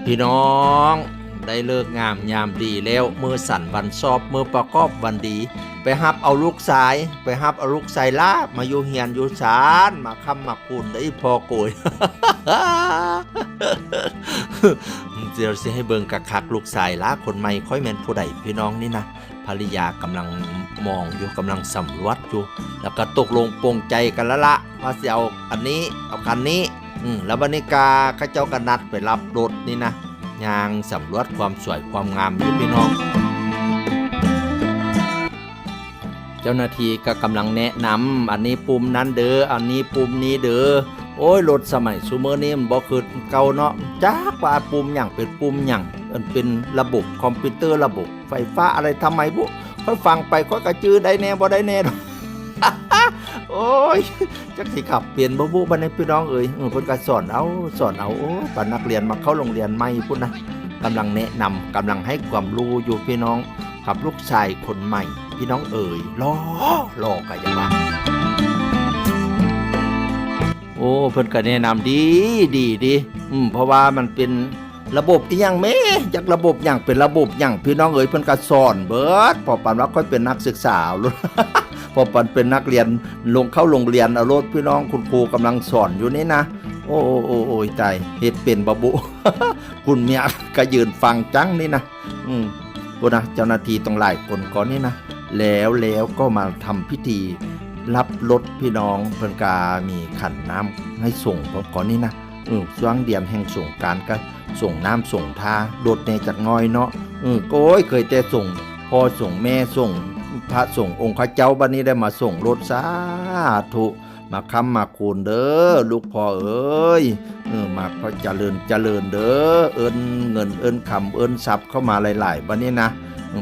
ພີ່ນ້ອງ ໄດ້ເລີກງາມຍາມດີແລ້ວ, ມື້ສັນວັນຊອບ ມື້ປະກອບວັນດີ, ໄປຮັບເອົາລູກຊາຍ ໄປຮັບເອົາລູກຊາຍຫຼ້າມາຢູ່ເຮືອນຢູ່ຊານ, ມາຄ້ຳມາຄູນເດີອີ່ພໍ່ໂກຍ. ດຽວຊິໃຫ້ເບິ່ງຄັກໆ ລູກຊາຍຫຼ້າຄົນໃໝ່ຂ້ອຍແມ່ນຜູ້ໃດ ພີ່ນ້ອງນີ້ນະ. ພັນລະຍາກຳລັງມອງຢູ່ ກຳລັງສຳຫຼວດຢູ່ ແລ້ວກໍຕົກລົງປົງໃຈກັນແລ້ວລະ ວ່າຊິເອົາອັນນີ້ ເອົາຄັນນີ້. ອືມ ແລ້ວບັດນີ້ກະເຂົາເຈົ້າກໍນັດໄປຮັບລົດນີ້ນະ, ຍ່າງສຳຫຼວດຄວາມສວຍຄວາມງາມຢູ່ ພີ່ນ້ອງ. ເຈົ້າໜ້າທີ່ກໍກຳລັງແນະນຳ ອັນນີ້ປຸ່ມນັ້ນເດີ ອັນນີ້ປຸ່ມນີ້ເດີ. ໂອ້ຍ ລົດສະໄໝຊຸມື້ນີ້ມັນບໍ່ຄືເກົ່າເນາະ, ຈັກວ່າປຸ່ມຫຍັງເປັນປຸ່ມຫຍັງ, ອັນເປັນລະບົບຄອມພິວເຕີ ລະບົບໄຟຟ້າອະໄລທຳໄມບຸ. ຂ້ອຍຟັງໄປຂ້ອຍກໍຈື່ໄດ້ແດ່ບໍ່ໄດ້ແດ່ດອກ. ໂອ້ຍ ຈັກຊິຂັບເປັນບໍ່ບຸບັດນີ້ ພີ່ນ້ອງເອີຍ. ເອີ ເພິ່ນກໍສອນເອົາ ສອນເອົາ. ໂອ້ຍ ປານນັກຮຽນມາເຂົ້າໂຮງຮຽນໃໝ່ພຸ້ນນະ, ກຳລັງແນະນຳ ກຳລັງໃຫ້ຄວາມຮູ້ຢູ່ ພີ່ນ້ອງ. ກັບລູກຊາຍຄົນໃໝ່ ພີ່ນ້ອງເອີຍ ຫຼໍ່ ຫຼໍ່ກໍຢ່າວ່າ. ໂອ້ ເພິ່ນກໍແນະນຳດີ ດີ ດີ. ອືມ ເພາະວ່າມັນເປັນລະບົບອີ່ຫຍັງແມ້ ຈັກລະບົບຫຍັງ ເປັນລະບົບຫຍັງ ພີ່ນ້ອງເອີຍ. ເພິ່ນກໍສອນເບິດ ພໍປານວ່າຂ້ອຍເປັນນັກສຶກສາໂລດ ພໍປານເປັນນັກຮຽນລົງເຂົ້າໂຮງຮຽນເອົາໂລດ ພີ່ນ້ອງ. ຄຸນຄູກຳລັງສອນຢູ່ນີ້ນະ. ໂອ້ ໂອ້ ໂອ້ ໂອ້ຍ ຕາຍ ເຮັດເປັນບໍ່ບຸ ຄຸນເມຍກໍຢືນຟັງຈັງນີ້ນະ. ອືມ ພຸ້ນນະ ເຈົ້າໜ້າທີ່ຕັ້ງຫຼາຍຄົນກ່ອນນີ້ນະ. ແລ້ວ ແລ້ວກໍມາທຳພິທີຮັບລົດ ພີ່ນ້ອງ. ເພິ່ນກະມີຂັນນ້ຳໃຫ້ສົງພ້ອມກ່ອນນີ້ນະ. ເອີ ຊ່ວງດຽນແຫ່ງສົງການກະສົງນ້ຳສົງທ່າລົດແດ່ຈັກໜ້ອຍເນາະ. ເອີ ໂອ້ຍ ເຄີຍແຕ່ສົງພໍ່ສົງແມ່ ສົງພະສົງອົງຄະເຈົ້າ, ບັດນີ້ໄດ້ມາສົງລົດ. ສາທຸ ມາຄ້ຳມາຄູນເດີລູກພໍ່ເອີຍ. ເອີ ມາຂໍຈະເລີນຈະເລີນເດີ, ເອີ້ນເງິນເອີ້ນຄຳເອີ້ນຊັບເຂົ້າມາຫຼາຍໆ ບັດນີ້ນະ.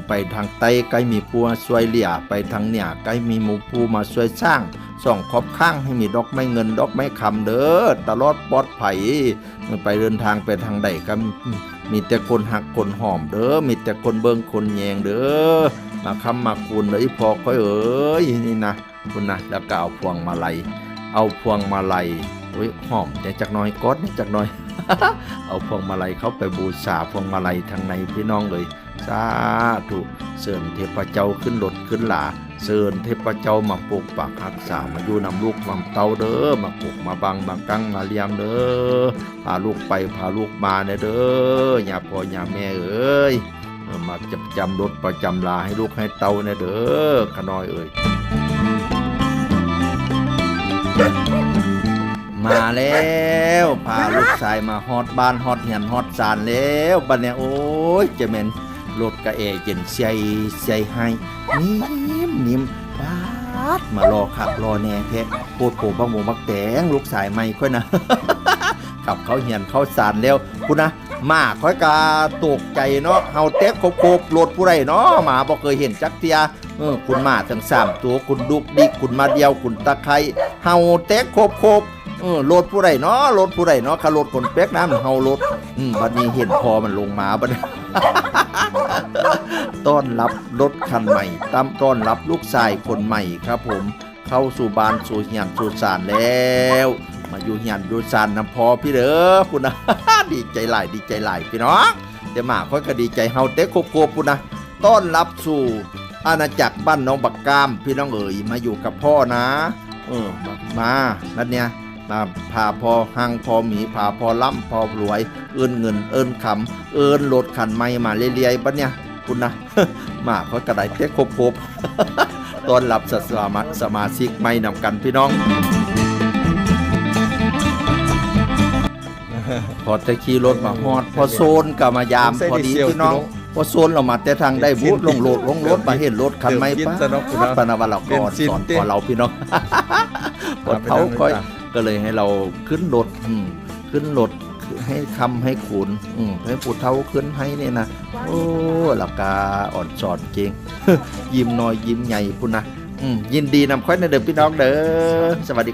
ໄປທາງໃຕ້ໃກ້ມີຜູ້ຊ່ວຍເຫຼືອ, ໄປທາງເໜືອໃກ້ມີໝູ່ຜູ້ມາຊ່ວຍສ້າງສອງຂອບຂ້າງ ໃຫ້ມີດອກໄມ້ເງິນດອກໄມ້ຄຳເດີ, ຕະຫຼອດປອດໄພ. ໄປເດີນທາງໄປທາງໃດກໍມີແຕ່ຄົນຮັກຄົນຫອມເດີ, ມີແຕ່ຄົນເບິ່ງຄົນແຍງເດີ. ມາຄ້ຳມາຄູນເດີ ອີ່ພໍ່ຂ້ອຍເອີຍ ນີ້ນະ. ພຸ້ນນະ ແລ້ວກໍເອົາພວງມາໄລ ເອົາພວງມາໄລ ໂອ້ຍ ຫອມແດ່ຈັກໜ້ອຍ ກອດແດ່ຈັກໜ້ອຍ. ເອົາພວງມາໄລເຂົ້າໄປບູຊາ ພວງມາໄລທາງໃນ ພີ່ນ້ອງເອີຍ. ສາທຸ ເຊີນເທບພະເຈົ້າຂຶ້ນລົດຂຶ້ນລາ, ເຊີນເທບພະເຈົ້າມາປົກປັກຮັກສາ, ມາຢູ່ນຳລູກນຳເຕົ້າເດີ, ມາປົກມາບັງ ມາກັ້ງມາລຽມເດີ. ພາລູກໄປພາລູກມາແດ່ເດີ ຍາພໍ່ຍາແມ່ເອີຍ. ເອີ ມາຈຳ ຈຳລົດປະຈຳລາໃຫ້ລູກໃຫ້ເຕົ້າແດ່ເດີ ຂະນ້ອຍເອີຍ. ມາແລ້ວ ພາລູກຊາຍມາຮອດບ້ານຮອດເຮືອນຮອດຊານແລ້ວ ບັດນີ້. ໂອ້ຍ ຈະແມ່ນລົດກະແອເຢັນໃສ່ໃສ່ໃຫ້ ນິ້ມໆ. ປາດ ມາຫຼໍ່ຄັກຫຼໍ່ແນ່ແທ້ ໂພດໂພບັກມົງບັກແຕງ ລູກຊາຍໃໝ່ຂ້ອຍນະ. ກັບເຂົ້າເຮືອນເຂົ້າຊານແລ້ວ ພຸ້ນນະ. ໝາຂ້ອຍກະຕົກໃຈເນາະ ເຫົ່າແຕກໂຄບໆ. ລົດຜູ້ໃດເນາະ ໝາບໍ່ເຄີຍເຫັນຈັກເທື່ອ. ເອີ ຄຸນໝາທັງສາມຕົວ ຄຸນດຸກດິກ ຄຸນໝາດຽວ ຄຸນຕະໄຄ ເຫົ່າແຕກໂຄບໆ. ເອີ ລົດຜູ້ໃດເນາະ ລົດຜູ້ໃດເນາະ ຄະລົດຄົນແປກໜ້າມັນເຫົ່າລົດ. ອືມ ບັດນີ້ເຫັນພໍ່ມັນລົງມາບັດ ຕ້ອນຮັບລົດຄັນໃໝ່ ຕ້ອນ ຕ້ອນຮັບລູກຊາຍຄົນໃໝ່ຄັບຜົມ. ເຂົ້າສູ່ບ້ານສູ່ເຮືອນສູ່ຊານແລ້ວ ມາຢູ່ເຮືອນຢູ່ຊານນຳພໍ່ພີ່ເດີ ພຸ້ນນະ. ດີໃຈຫຼາຍ ດີໃຈຫຼາຍພີ່ນ້ອງ. ແຕ່ໝາຂ້ອຍກໍດີໃຈ ເຫົ່າແຕກໂຄບໆ ພຸ້ນນະ. ຕ້ອນຮັບສູ່ອານາຈັກບ້ານໜອງບັກກ້າມ ພີ່ນ້ອງເອີຍ ມາຢູ່ກັບພໍ່ນະ. ເອີ ມາ ມາ ບັດເນີ້ຍ ມາ ພາພໍ່ຮັ່ງພໍ່ມີ ພາພໍ່ລ່ຳພໍ່ລວຍ ເອີ້ນເງິນເອີ້ນຄຳ ເອີ້ນລົດຄັນໃໝ່ມາເລື້ອຍໆ ບັດເນີ້ຍ ພຸ້ນນະ. ໝາຂ້ອຍກໍໄດ້ແຕ່ຄົບໆ ຕ້ອນຮັບສະ ສະມາ ສະມາຊິກໃໝ່ນຳກັນພີ່ນ້ອງ. ພໍແຕ່ຂີ່ລົດມາຮອດ ພໍ່ໂຊນກໍມາຢາມພໍດີພີ່ນ້ອງ. ພໍ່ໂຊນລາວມາແຕ່ທາງໃດບຸ ລົງລົດ ລົງລົດມາເຫັນລົດຄັນໃໝ່ ປາດ ປານວ່າລາວກໍອອນສອນກວ່າລາວພີ່ນ້ອງ. ພໍ່ເຖົ້າຂ້ອຍກໍເລີຍໃຫ້ລາວຂຶ້ນລົດ ຂຶ້ນລົດ ໃຫ້ຄ້ຳໃຫ້ຄູນ ອືມ ໃຫ້ຜູ້ເຖົ້າຂຶ້ນໃຫ້ນີ້ນະ. ໂອ້ ລາວກະອອນສອນເກັ່ງ ຍິ້ມນ້ອຍຍິ້ມໃຫຍ່ພຸ້ນນະ. ອືມ ຍິນດີນຳຂ້ອຍນະເດີພີ່ນ້ອງເດີ. ສະຫວັດດີ